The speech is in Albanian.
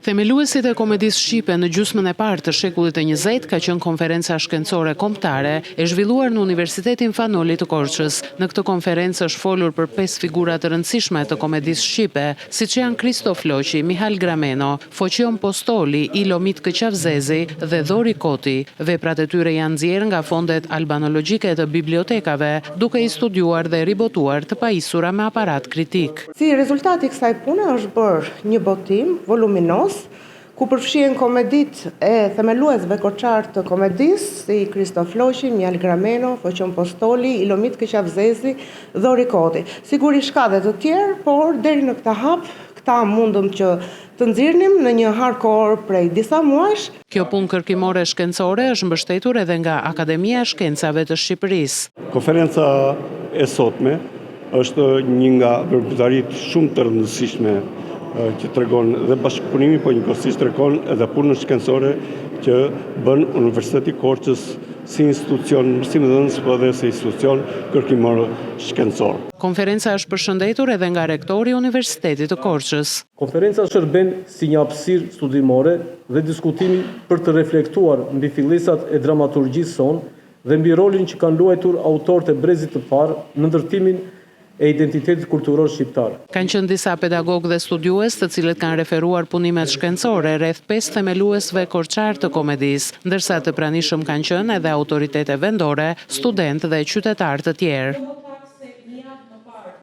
Themeluesit e komedisë shqipe në gjysmën e parë të shekullit të njëzet ka qenë konferenca shkencore kombëtare e zhvilluar në Universitetin Fan Noli të Korçës. Në këtë konferencë është folur për pesë figura të rëndësishme të komedisë shqipe, siç janë Kristo Floqi, Mihal Grameno, Foqion Postoli, Ilo Mitkë Qafzezi dhe Dhori Koti. Veprat e tyre janë nxjerrë nga fondet albanologjike të bibliotekave, duke i studiuar dhe ribotuar të pajisura me aparat kritik. Si rezultat i kësaj pune është bërë një botim voluminoz, ku përfshihen komeditë e themeluesve korçarë të komedisë, si Kristo Floqi, Mihal Grameno, Foqion Postoli, Ilo Mitkë Qafzezi, Dhori Koti. Sigurisht ka dhe të tjerë, por deri në këtë hap, këta mundëm që të nxirrnim në një hark kohor prej disa muajsh. Kjo punë kërkimore shkencore është mbështetur edhe nga Akademia e Shkencave të Shqipërisë. Konferenca e sotme është një nga veprimtaritë shumë të rëndësishme që tregon dhe bashkëpunimin, po njëkohësisht tregon edhe punën shkencore që bën Universiteti i Korçës si institucion mësimdhënës, po edhe si institucion kërkimor shkencor. Konferenca është përshëndetur edhe nga rektori i Universitetit të Korçës. Konferenca shërben si një hapësirë studimore dhe diskutimi për të reflektuar mbi fillesat e dramaturgjisë sonë dhe mbi rolin që kanë luajtur autorët e brezit të parë në ndërtimin e identitetit kulturor shqiptar. Kanë qenë disa pedagogë dhe studiues të cilët kanë referuar punimet shkencore rreth pesë themeluesve korçarë të komedisë, ndërsa të pranishëm kanë qenë edhe autoritete vendore, studentë dhe qytetarë të tjerë.